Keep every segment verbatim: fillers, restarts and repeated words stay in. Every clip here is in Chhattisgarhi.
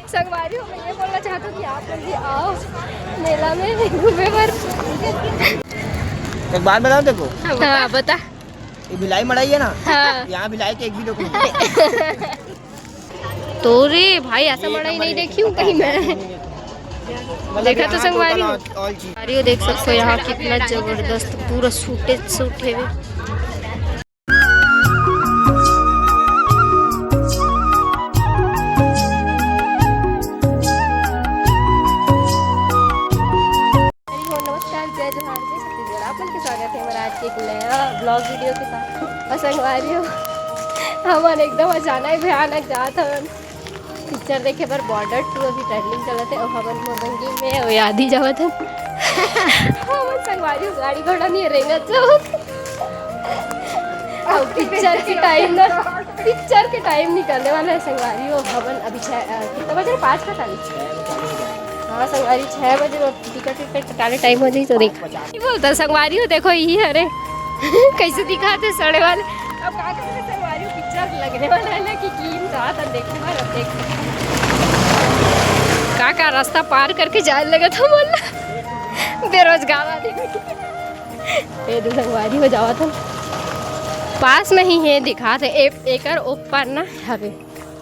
संगवारी हो, मैं ये बोलना चाहता हूँ कि आप लोग भी आओ मेला में घूमे बर। एक बात बताऊं तेरे को? हाँ, बता। ये भिलाई मड़ई है ना? हाँ। यहाँ भिलाई के एक भी लोग नहीं। तो रे भाई, ऐसा मड़ई नहीं देखी हूँ कहीं मैं। मतलब देखा तो यहाँ संगवारी total हो। All, all चीज। अरे, देख सकते हो यहाँ कितना जबरदस्त पूरा सूटे सूट है। हरि ओम, नमस्कार, जय जोहार, जय छत्तीसगढ़। आप मन के स्वागत है हमारे आज के एक नया vlog video के साथ। और संगवारी हो, हमन एकदम अचानक भयानक जात हवन पिक्चर देखे बर Border two। अभी trending चलत है और हमन मोरंगी में और याद ही जावत हन। हमन संगवारी हो, गाड़ी घोड़ा नहीं रेंगत जावत। अब पिक्चर के टाइम ना, पिक्चर के टाइम निकलने वाला है संगवारी हो। हमन अभी छः, अ, कितना बजे? पाँच पैंतालीस। हाँ संगवारी, छः बजे में टिकट विकट कटाने टाइम हो जाई तो देख। नहीं बोलता संगवारी हो, देखो यही हरे। कैसे दिखाते सड़े वाले। अब का करते संगवारी हो, पिक्चर लगने वाला है ना कि कीन जात अब देखने वाला, अब देख सकते हैं। का का रास्ता पार करके जाए लगा था बोल। बेरोजगार आदमी। ए दे संगवारी हो जावत हन। पास में ही है, दिखात है। ए-, एकर ऊपर ना हवे।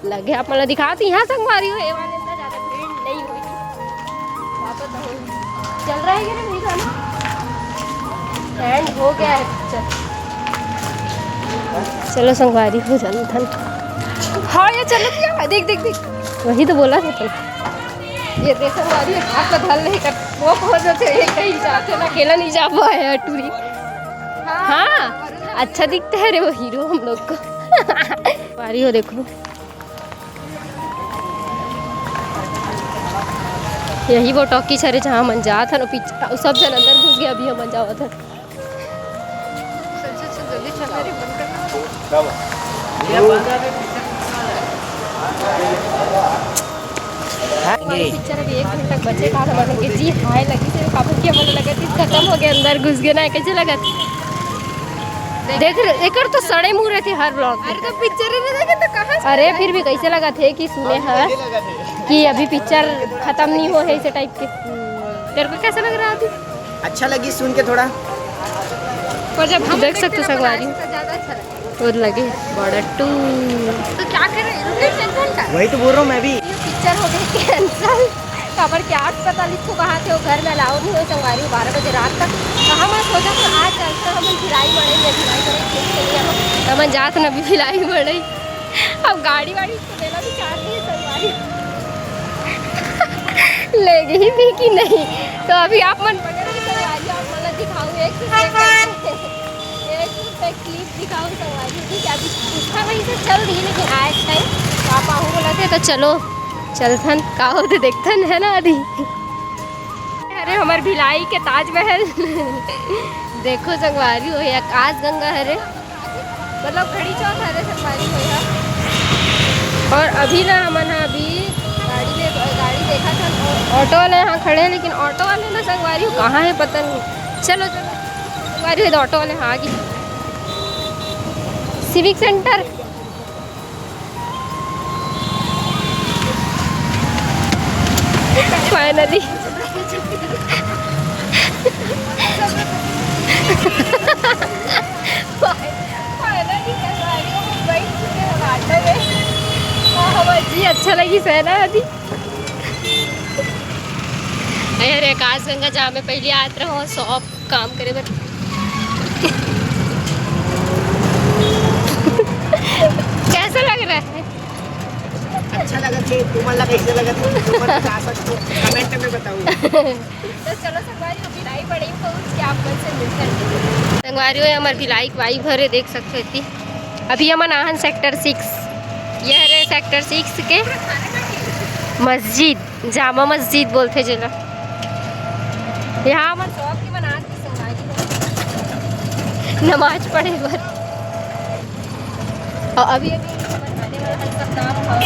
लगे आप मन ला दिखात, यहाँ संगवारी हो, ए वाले अंदर ज्यादा भीड़ नहीं होगी। वापस तो होगी। चल रहा है कि नहीं भीड़ वाला? End हो गया है पिक्चर। चलो संगवारी हो, चलथन। हाँ, ये चलो क्या? देख, देख, देख। वही तो बोला था तुम। ये देख संगवारी, हाथ तो धर नहीं कर, वो पहुंच जाते हैं, कहीं जाते ना, अकेला नहीं जा पाया टूरी। हाँ, अच्छा दिखता है रे वो हीरो हम लोग को। संगवारी हो देखो, यही वो टॉकीज हरे जहाँ हमन जात हन, पीछे सब जन अंदर घुस गए, अभी हमन जावत हन। हमारी पिक्चर अभी एक मिनट तक बचे का, हमन के जी हाय लगी से काबर कि हमन लगत है खत्म हो गए, अंदर घुस गए ना, कैसे लगत? देख रे, एकर तो सड़े मुंह रहते हर vlog। अरे तो पिक्चर ही नहीं देखे तो कहाँ से अरे फिर भी कैसे लगत है कि सुने हैं कि अभी पिक्चर खत्म नहीं हो है, ऐसे टाइप के। तेरे को कैसा लग रहा है अभी? अच्छा लगी सुन के थोड़ा। पर जब हम देख सकते हो संगवारी। तो ज्यादा अच्छा लगा। वो लगे Border two। तो क्या कर रहे हैं? रुक, एक घंटा। वही तो बोल रहा हूँ मैं भी। ये पिक्चर हो गई cancel। काबर के आठ पैंतालीस को कहा थे वो घर में allow नहीं हो संगवारी, बारह बजे रात तक। तो हम सोचा था आज चलते हम भिलाई मड़ई में, भिलाई मड़ई खेल के लिए हम, हम जात ना भी भिलाई मड़ई। अब गाड़ी वाड़ी तो मेला भी चार नहीं है संगवारी। ले गई भी कि नहीं, तो अभी आप मन पकड़ के संगवारी, आप मन दिखाऊँ एक से एक करके। एक से एक clip दिखाऊँ संगवारी, ठीक है? अभी पूछा वहीं से चल रही, लेकिन आए इस टाइम पापा हूँ बोला थे, तो चलो चलथन, का होते देखथन, है ना आदि? अरे हमार भिलाई के ताजमहल। देखो संगवारी हो, ये आकाश गंगा हरे, मतलब घड़ी चौक हरे संगवारी हो यहाँ। और अभी ना हमन ह अभी गाड़ी ले, गाड़ी देखा था, ऑटो वाले यहाँ खड़े हैं, लेकिन ऑटो वाले ना संगवारी हो कहाँ है पता नहीं। चलो चलो संगवारी हो, ऑटो वाले हाँ आ गए। Civic centre. Finally। Finally, संगवारी हो, हम बैठ चुके हैं ऑटो में। हाँ, हमार जी अच्छा लगी सहना अभी। अरे, आकाश गंगा जहाँ मैं पहले आत रहो, शॉप काम करे बर। कैसा लग रहा है? अच्छा लगा थे, तुम्हारा कैसे लगा थे, तुम बता सकते हो, comment में बताओ। तो चलो संगवारी, अभी भिलाई मड़ई पहुँच के आप मन से मिलते हैं। संगवारी हो, हमार भिलाई के vibe हरे, देख सकते हो इतनी। अभी हमन आहन sector six, ये हरे sector six के मस्जिद। जामा मस्जिद बोलथे जेला। यहाँ हमर शौक के बनात हे संगवारी हो। नमाज पढ़े बर। और अभी, अभी हमर जाने वाला है सतनाम भवन।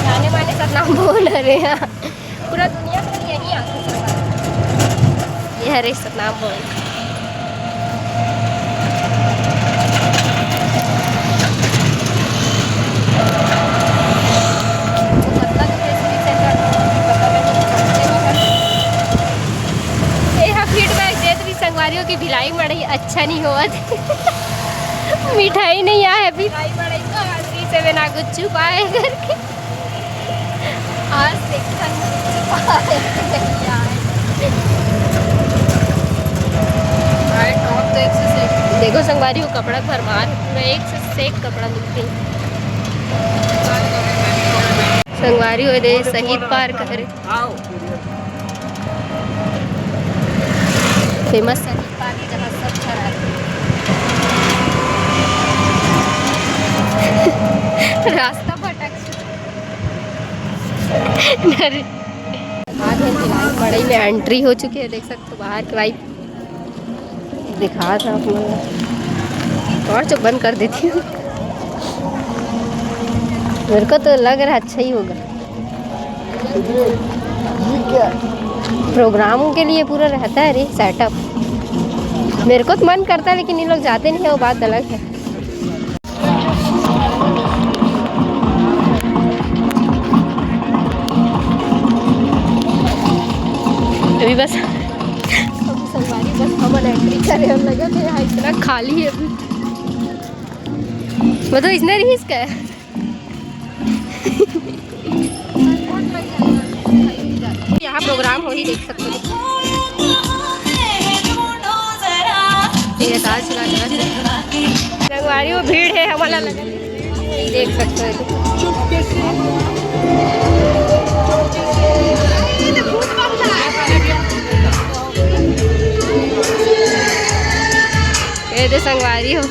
जाने वाले सतनाम भवन हरे यहाँ। पूरा दुनिया में यही आके संगवारी। ये हरे सतनाम भवन। अच्छा नहीं हुआ था। मिठाई नहीं आया अभी। मिठाई बड़ाई तो आज भी सेवन आ गुच्चू पाए करके। आज देखता गुच्चू पाए कि नहीं आए। भाई, टॉप तो एक से सेक। देखो संगवारी, वो कपड़ा भरमार है, पूरा एक से सेक कपड़ा मिलते हैं। संगवारी हो दे शहीद पार्क हरे। फेमस शहीद पार्क, जहाँ सब झरा है। रास्ता भटक। अरे। आ गए फिलहाल मड़ई में एंट्री हो चुकी है, देख सकते हो बाहर के भाई। दिखा था आप लोगों को। और जो बंद कर देती हूँ। मेरे को तो लग रहा है अच्छा ही होगा। प्रोग्रामों के लिए पूरा रहता है रे सेटअप। मेरे को तो मन करता है, लेकिन ये लोग जाते नहीं है, वो बात अलग है। अभी बस हम संगवारी बस हमन एंट्री करे और लगे थे, यहाँ इतना खाली है अभी। मतलब इसने रिस्क है। यहाँ प्रोग्राम हो ही देख सकते हो। ये ताज लगा है। संगवारी हो भीड़ है, हमारा लगा है। देख सकते हो। ये दे संगवारी हो।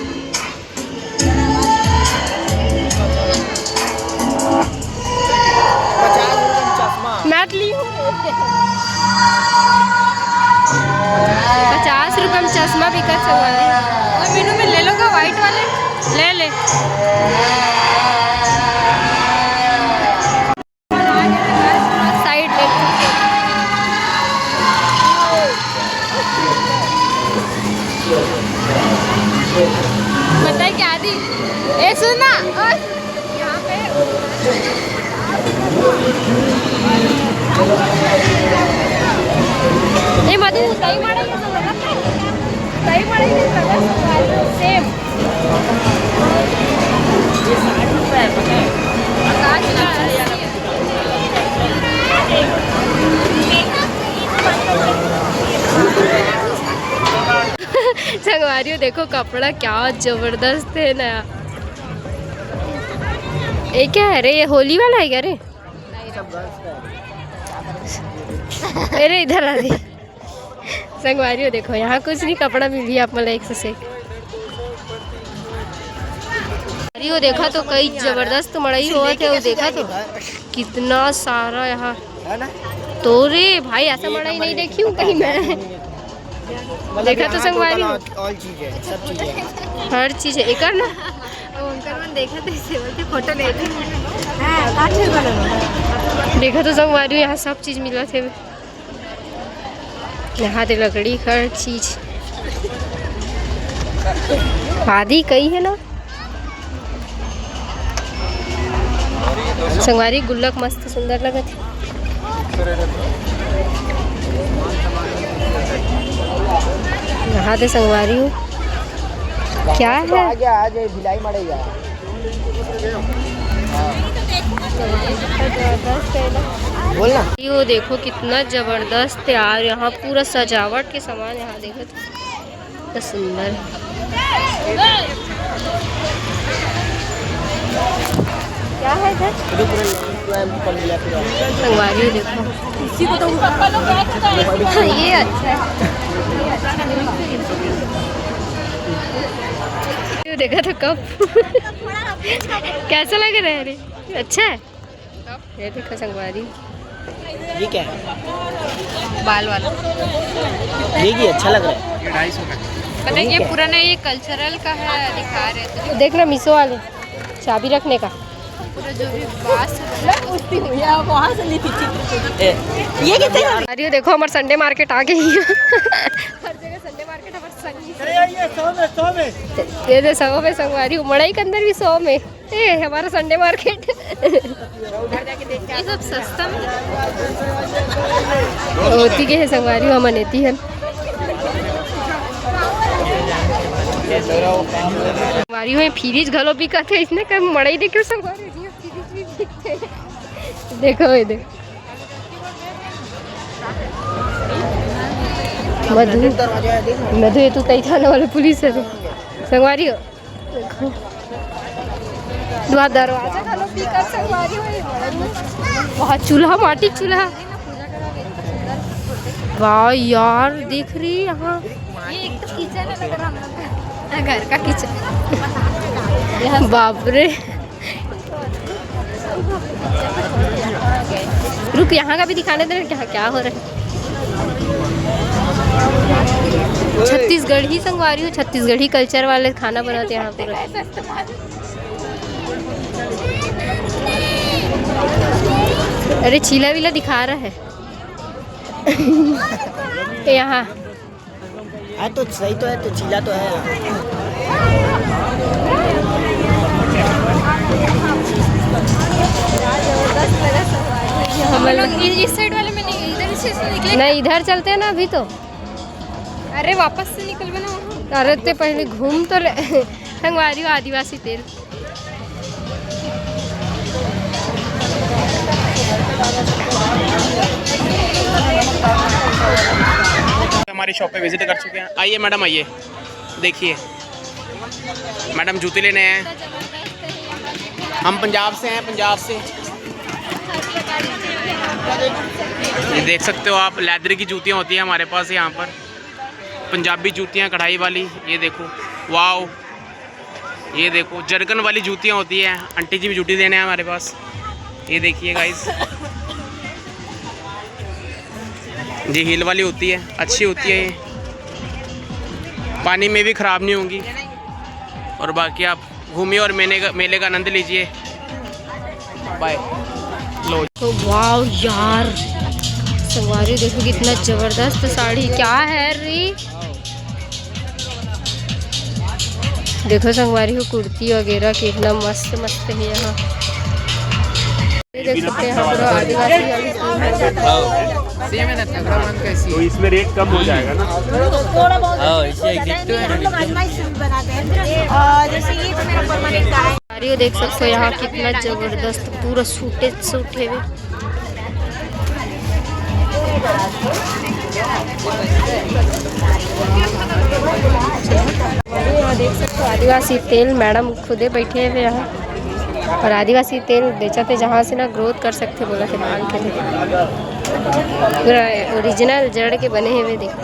पचास रुपए में चश्मा। मैं तो ली हूँ। पचास रुपए में चश्मा बिकत संगवारी। और मीनू में ले लो का व्हाइट वाले? ले ले। साइड देख सकते हो। बताए क्या दी? ए सुन ना, ओ, यहाँ पे ए मधु, सही मारा ये सब लगा। सही मारा ये सब लगा, सेम। संगवारी हो, देखो कपड़ा क्या जबरदस्त है ना। ये क्या है रे? ये होली वाला है क्या रे? अरे इधर आ रे। संगवारी हो, देखो यहाँ कुछ नहीं, कपड़ा मिली आप मतलब एक से एक। अरे वो देखा तो कई जबरदस्त मड़ई होवत है, वो देखा तो कितना सारा यहाँ। है ना? तो रे भाई, ऐसा मड़ई नहीं देखी हूँ कहीं मैं। मतलब देखा तो यहाँ संगवारी हो। Total all चीज है, सब चीज है। हर चीज है, एकर ना। वो उनकर मन देखा तो इसे बोलते फोटो लेते हैं। हाँ, काट ले वाला। देखा तो संगवारी हो, यहाँ सब चीज मिला थे। यहाँ ते लकड़ी हर चीज। आदि कई है ना। संगवारी गुल्लक मस्त सुंदर लगत है। यहाँ ते संगवारी हो। क्या तो है? आ गया, आ जाए, भिलाई मड़ेगा। बोल ना। यो देखो कितना जबरदस्त है यार, यहाँ पूरा सजावट के सामान, यहाँ देखो कितना सुंदर। क्या है इधर? संगवारी देखो। इसी को तो ये अच्छा है। ये देखा तो कप। कैसा लग रहा है रे? अच्छा है। ये देखो संगवारी। ये क्या है? बाल वाला। ये भी अच्छा लग रहा है। पता नहीं, ये पुराना, ये कल्चरल का है, दिखा रहे थे। देख ना, मीशो वाले, चाबी रखने का। पूरा जो भी बांस है। मैं पूछती हूँ, ये आप वहाँ से ली थी चित्र? ए, ये कितने का? अरे देखो, हमारे संडे मार्केट आ गई। हर जगह संडे मार्केट हमारे संग ही। अरे, ये सौ में, सौ में। ये दे सौ में संगवारी हूँ, मड़ई के अंदर भी सौ में। ए, हमारा संडे मार्केट। ये सब सस्ता में। ओती के है संगवारी, हम एती हन। संगवारी हो, फ्रिज घलो बिकत हे, इसने कर मड़ई देखे संगवारी हो, फ्रिज भी बिकथे। देखो ये दे। मधु, मधु, ये तू तई थाना वाले पुलिस हे। संगवारी हो, देखो। दुआ दरवाजा घलो बिकट संगवारी हो, ये बड़ा बहुत चूल्हा, माटी चूल्हा। वाह यार, दिख रही यहाँ। ये एक तो किचन है, लग रहा हम लोग का घर का किचन। बाप रे। रुक, यहाँ का भी दिखाने दे, क्या, क्या हो रहा है। छत्तीसगढ़ी संगवारी हो, छत्तीसगढ़ी कल्चर वाले खाना बनाते हैं यहाँ पर। अरे, चीला वीला दिखा रहा है। यहाँ। हाँ, तो सही तो है, तो चीला तो है। हम लोग इस, इस साइड वाले में नहीं, इधर से निकले। नहीं, इधर चलते हैं ना अभी तो। अरे, वापस से निकलबे ना वहाँ। अरे, ते पहले घूम तो ले। संगवारी हो, आदिवासी तेल। हमारी शॉप पे विजिट कर चुके हैं। आइए मैडम, आइए, देखिए, मैडम जूते लेने आए हैं। हम पंजाब से हैं, पंजाब से। ये देख सकते हो आप, लेदर की जूतियाँ होती हैं हमारे पास यहाँ पर, पंजाबी जूतियाँ कढ़ाई वाली। ये देखो, वाओ, ये देखो, जरकन वाली जूतियाँ होती हैं। आंटी जी भी जूती देने हैं हमारे पास। ये देखिए गाइस, जी, हील वाली होती है, अच्छी होती है ये, पानी में भी ख़राब नहीं होंगी। और बाकी आप घूमिए और मेले का, मेले का आनंद लीजिए। बाय। लो। तो वाओ यार, संगवारी देखो कितना जबरदस्त साड़ी, क्या है री? देखो संगवारी हो, कुर्ती वगैरह कितना मस्त मस्त है यहाँ। ये देख सकते हैं यहाँ पर आदिवासी वाली। सेम है ना, तगड़ा मन कैसी तो है? इसमें रेट कम हो जाएगा ना। हाँ, इसे एक देखते हैं ना। अरे, ये देख सकते हो यहाँ कितना जबरदस्त पूरा सूटे सूट है। यहाँ देख सकते हो आदिवासी तेल, मैडम खुदे बैठे हुए यहाँ। और आदिवासी तेल बेचथे, जहाँ से ना ग्रोथ कर सकथे, बोलथे बाल के लिए। पूरा ओरिजिनल जड़ के बने हुए, देखो।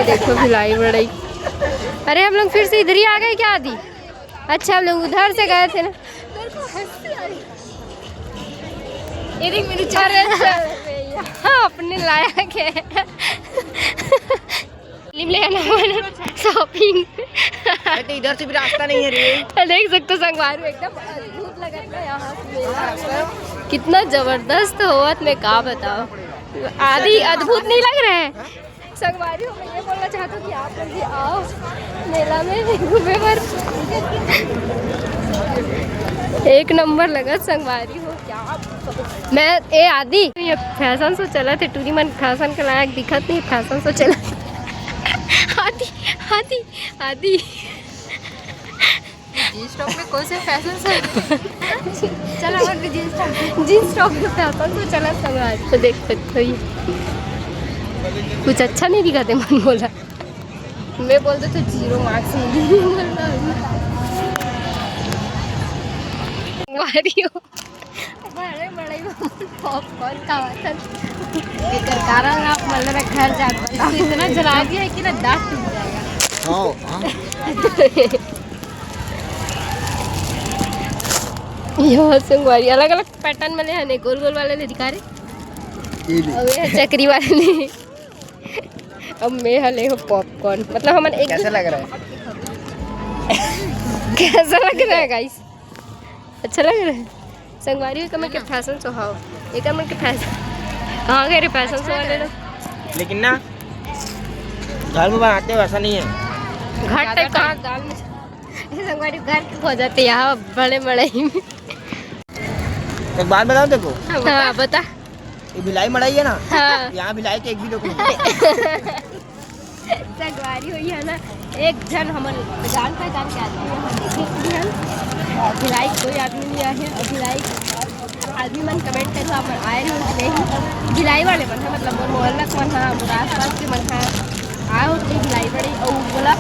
देखो भिलाई बड़ई। अरे, हम लोग फिर से इधर ही आ गए क्या, आदि? अच्छा, हम लोग उधर से गए थे ना। ये देख मेरी, अरे, हाँ, अपने लायक है। फिल्म ले आना, शॉपिंग। अरे, तो इधर से भी रास्ता नहीं है रे। देख सकते हो संगवारी, एकदम अद्भुत लगत है यहाँ से मेला। कितना जबरदस्त होवत, मैं का बताओ, आदि अद्भुत नहीं लग रहा है? संगवारी हो, मैं ये बोलना चाहता हूँ कि आप लोग भी आओ मेला में घूमे बर। एक नंबर लगत संगवारी हो, क्या मैं, ए आदि, ये फैशन शो चलत हे, टूरी मन फैशन के लायक दिखत नहीं, फैशन शो चलत। आदि, आदि, आदि। जींस टॉप में कौन से फैशन शो? चलो, अपन भी जींस टॉप। जींस टॉप में फैशन शो चलत संगवारी, तो देख सकते हो ये कुछ अच्छा नहीं दिखत हे, मन बोला। मैं बोलते तो जीरो मार्क्स मिली। संगवारी हो, बड़े बड़े पॉपकॉर्न खावत हन। एकर कारण आप मन ला घर जात बताओ। इतना जला दिया है कि ना दांत टूट जाएगा। हाँ, हाँ। ये संगवारी अलग-अलग पैटर्न में ले हने, गोल गोल वाले ले दिखा रे। ये ले। अउ ये चकरी वाले ले। अब मैं हले हो पॉपकॉर्न, मतलब हमन एक कैसा लग रहा है? कैसा लग रहा है गाइस? अच्छा लग रहा है? संगवारी हो, एकर मन के फैशन शो हाव। एकर मन के फैशन। कहाँ गए रे फैशन शो वाले लोग? लेकिन ना, घर में बनाते हैं वैसा नहीं है। घर टाइप कहाँ? दाल में। ये संगवारी घर के हो जाते हैं यहाँ बड़े बड़े ही। एक बात बताओ देखो। हाँ, बता। ये भिलाई मड़ई है ना? हाँ। यहाँ भिलाई के एक भी लोग नहीं है। संगवारी होई है ना, एक झन हमन जान पहचान के आदमी है, हम देखे भी हन। और भिलाई कोई आदमी नहीं आए हैं, और भिलाई आदमी मन कमेंट करो, आप आए रहो कि नहीं। भिलाई वाले मन है, मतलब मोर मोहल्ला के मन है, मोर आसपास के मन है, आओ तो भिलाई मड़ई, और बोला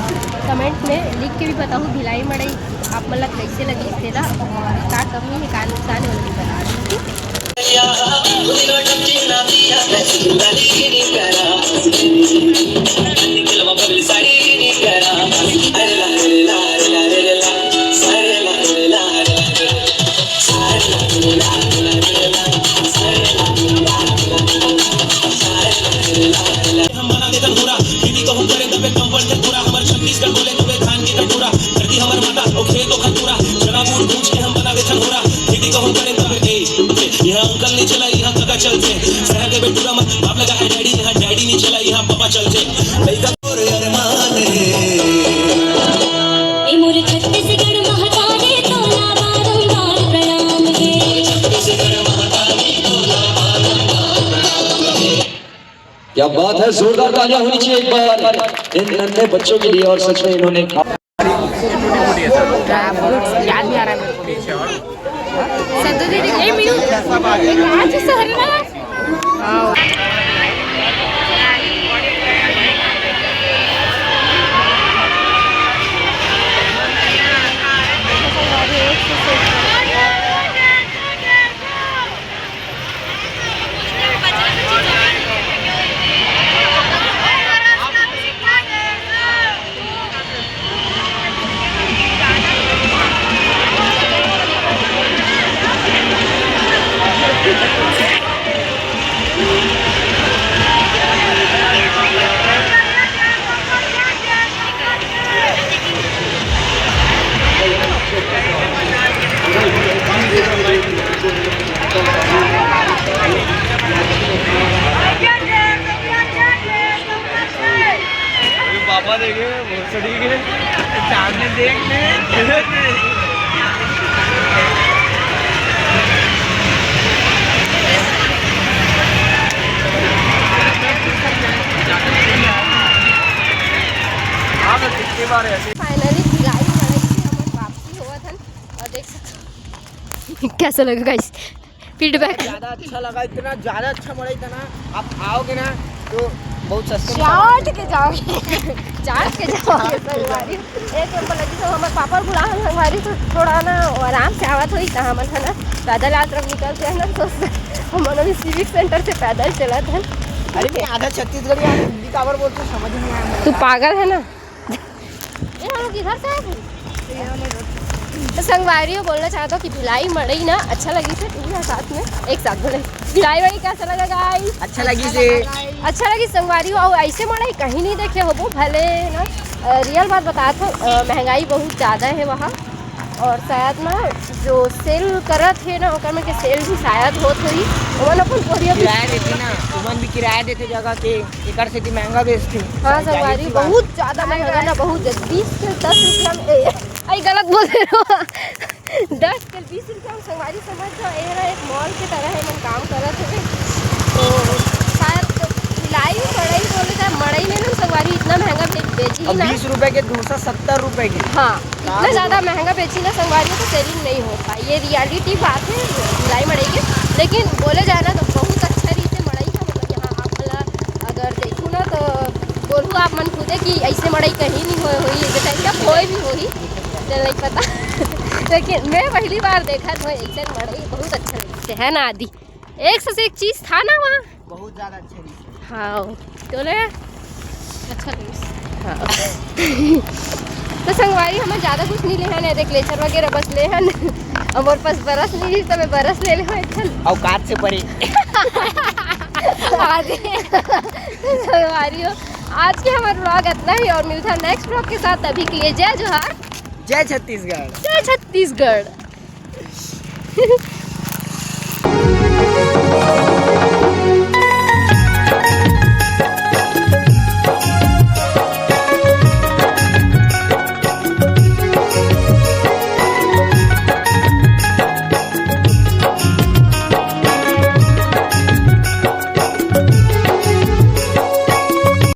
कमेंट में लिख के भी बताओ भिलाई मड़ई आप मन ला कैसे लगी तेला, और का कमी है, का नुकसान है, वो भी बता दीजिए। हम बना देथन पूरा, दीदी कहूँ करे तबे कम बढ़थे पूरा, हमर छत्तीसगढ़ बोले तबे धान के कटोरा, धरती हमर माता, ओ खेत ओखर पूरा, चना बूट भूज के हम बना देथन पूरा, दीदी कहूँ करे तबे, ए, ए, यहाँ अंकल नहीं चला, यहाँ कका चलथे, शहर के बेटूरा मन, बाप लगा है डैडी, यहाँ डैडी नहीं चला, यहाँ पापा चलथे, लइका तोर अरमान हे। ए मोर छत्तीसगढ़ महतारी तोला बारंबार प्रणाम हे। क्या बात है, जोरदार तालियां होनी चाहिए एक बार इन नन्हे बच्चों के लिए। और सच में इन्होंने खा- ड्राई फ्रूट्स याद नहीं आ रहा है मेरे को। संतोष दीदी, ए मीनू, आज सहरना। अभी पापा देखे, भोसड़ी के सामने देख ले। हाँ, मैं कितनी बार ऐसे फाइनली भिलाई मड़ई से हमन वापसी होवत हन और देख सकते हो। कैसा लगा गाइस फीडबैक? ज़्यादा अच्छा लगा, इतना ज़्यादा अच्छा मड़ई था ना, आप आओगे ना तो बहुत सस्ते में चाट के जाओगे। चाट के जाओगे संगवारी। एक नंबर लगी। तो हमारे पापा बुला हम संगवारी तो थोड़ा ना आराम से आवत होई, तो हमन है ना पैदल यात्रा निकल के है ना, तो हमन अभी सिविक सेंटर से पैदल चलत हन। अरे नहीं, आधा छत्तीसगढ़ी, आधा हिंदी काबर बोलते हो, समझ नहीं आया मेरे तू को। पागल है ना? ये हम लोग इधर से आए थे। तो संगवारी हो बोलना चाहता हूँ कि भिलाई मड़ई ना अच्छा लगी से, ठीक है, साथ में एक साथ बोले, भिलाई मड़ई कैसा लगा गाइस? अच्छा लगी से। अच्छा लगी संगवारी हो, और ऐसे मड़ई कहीं नहीं देखे होबो, भले ना, अ, रियल बात बतात हो, अ, महंगाई बहुत ज़्यादा है वहाँ, और शायद ना जो सेल करत हे ना, ओकर में के सेल भी शायद होत होही, ओमन अपन कोरिया भी किराया देथे ना, ओमन भी किराया देथे जगह के, एकर सेती महंगा बेचथे। हाँ संगवारी, जाहिर सी बात। बहुत ज्यादा महंगा ना, बहुत ज्यादा। बीस के दस रुपया में, ए, आई गलत बोल रहे हो। दस के बीस रुपया में संगवारी समझ जाओ, ये ना एक मॉल के तरह है, मन काम करत हवे। तो शायद भिलाई मड़ई बोले जाए, मड़ई में ना संगवारी इतना महंगा बे-, बेची अब ना। बीस रुपए के डोसा सत्तर रुपए की। हाँ, इतना ज़्यादा महंगा बेची ना संगवारी, तो सेलिंग नहीं हो पाई। ये रियलिटी बात है भिलाई मड़ई के। लेकिन बोले जाए ना तो बहुत अच्छा रीते मड़ई का, मतलब यहाँ आप वाला अगर देखू ना तो बोलू आप मन खुदे कि ऐसे मड़ई कहीं नहीं होए होई, ऐसे टाइप का कोई भी होई, तो नहीं पता। लेकिन मैं पहली बार देखा था ऐसे मड़ई, बहुत अच्छा लगे है ना आदि। एक से एक चीज़ था ना वहाँ। बहुत ज्यादा अच्छा नहीं। हाँ, तो ले। अच्छा लगिस। हाँ। तो संगवारी, हमन ज्यादा कुछ नहीं लेहन, एदे क्लेचर वगैरह बस लेहन। अब मोर पास बरस नहीं रही, तो मैं बरस ले लेहूँ एक ठन। औकात से परे। आदि। तो संगवारी हो, आज के हमारा व्लॉग इतना ही और मिलता है नेक्स्ट व्लॉग के साथ। अभी के लिए जय जोहार। जय छत्तीसगढ़। जय छत्तीसगढ़।